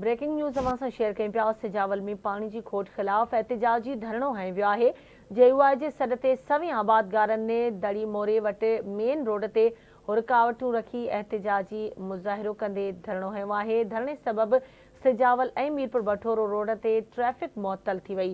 Breaking news اوهان سان share ڪيون پيا سجاول ۾ پاڻي جي کوٽ خلاف احتجاجي ڌرڻو هنيو ويو آهي جي يو آء جي سڏ تي سوين آبادگارن دڙي موري وٽ مين روڊ تي رڪاوٽون رکي احتجاجي مظاهرو ڪندي ڌرڻو هنيو آهي ڌرڻي سبب سجاول ۽ ميرپور بٺورو روڊ تي ٽريفڪ معطل ٿي وئي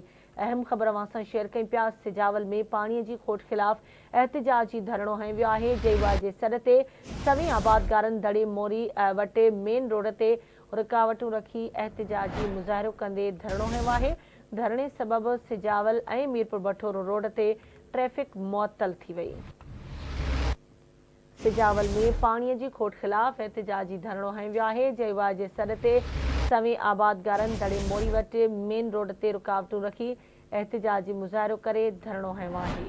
اهم خبر اوهان سان شيئر ڪيون پيا سجاول ۾ پاڻي جي کوٽ خلاف احتجاجي ڌرڻو هنيو ويو آهي جي يو آء جي سڏ تي سوين آبادگارن دڙي موري وٽ مين روڊ تي رڪاوٽون رکي احتجاجي مظاهرو ڪندي ڌرڻو هنيو آهي ڌرڻي سبب سجاول ۽ ميرپور بٺورو روڊ تي ٽريفڪ معطل ٿي وئي. سجاول ۾ پاڻي جي کوٽ خلاف احتجاجي ڌرڻو هنيو ويو آهي، جي واء جي سڏ تي سوين آبادگارن دڙي موري وٽ مين روڊ تي رڪاوٽون رکي احتجاجي مظاهرو ڪري ڌرڻو هنيو آهي.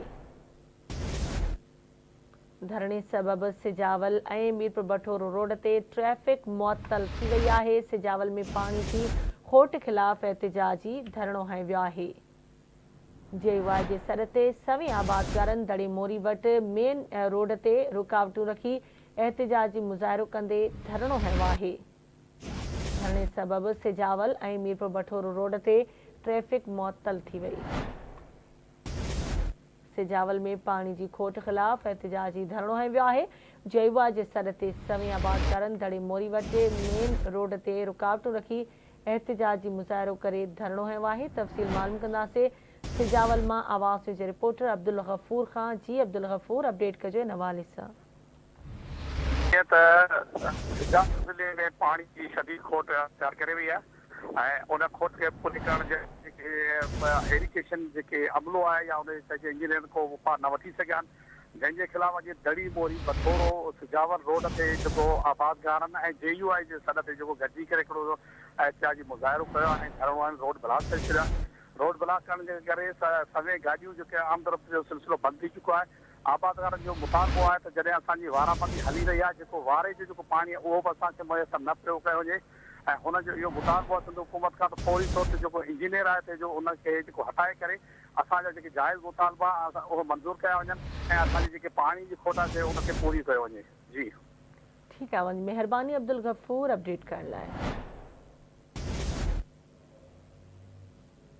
ڌرڻي سبب سجاول ۽ ميرپوربٺورو روڊ تي ٽريفڪ معطل ٿي وئي آهي، سجاول ۾ پاڻي جي کوٽ خلاف احتجاجي ڌرڻو هنيو ويو آهي. جي يو آء جي سڏ تي سوين آبادگارن دڙي موري وٽ مين روڊ تي رڪاوٽون رکي احتجاجي مظاهرو ڪندي ڌرڻو هنيو آهي. ڌرڻي سبب سجاول ۽ ميرپور بٺورو روڊ تي ٽريفڪ معطل ٿي وئي. سجاول ۾ پاڻي جي کوٽ خلاف احتجاجي ڌرڻو هنيو ويو آهي. جي يو آء جي سڏ تي سوين آبادگارن دڙي موري وٽ مين روڊ تي رڪاوٽون رکي احتجاجي مظاهرو ڪري ڌرڻو هنيو آهي تفصيل معلوم ڪنداسين سجاول مان آواز نيوز جي رپورٽر عبدالغفور کان جي عبدالغفور اپڊيٽ ڪجو ان حوالي سان. جيئن ته سجاول ضلعي ۾ پاڻي جي شديد کوٽ اختيار ڪري وئي آهي ۽ ان کوٽ کي پوري ڪرڻ جي جيڪي ايريگيشن جيڪي عملو آهي يا ان جي چئجي انجنيئرن ڪو اپاء نه وٺي سگهيا آهن جنهن جي خلاف اڄ دڙي موري بٺورو سجاول روڊ تي جيڪو آبادگارن ۽ جي يو آء جي سڏ تي جيڪو گڏجي ڪري هڪڙو احتجاجي مظاهرو ڪيو آهي ۽ ڌرڻو هڻي روڊ بلاڪ ڪري ڇڏيو آهي روڊ بلاڪ ڪرڻ جي ڪري سوين گاڏيون جيڪي آمد رفت جو سلسلو بند ٿي چڪو آهي آبادگارن جو مطالبو آهي ته جڏهن اسان جي وارابندي هلي رهي آهي جيڪو واري جو جيڪو پاڻي آهي اهو به اسان کي ميسر نه پيو ڪيو وڃي ۽ هن جو اهو مطالبو آهي سنڌ حڪومت کان ته فوري طور تي جيڪو انجنيئر آهي تي جو ان کي جيڪو هٽائي ڪري اسان جا جيڪي جائز مطالبا اهي منظور ڪيا وڃن ۽ اسان جي جيڪي پاڻي جي کوٽ آهي ان کي پوري ڪيو وڃي جي. ٺيڪ آهي اوهان جي مهرباني عبدالغفور اپڊيٽ ڪرڻ لاء.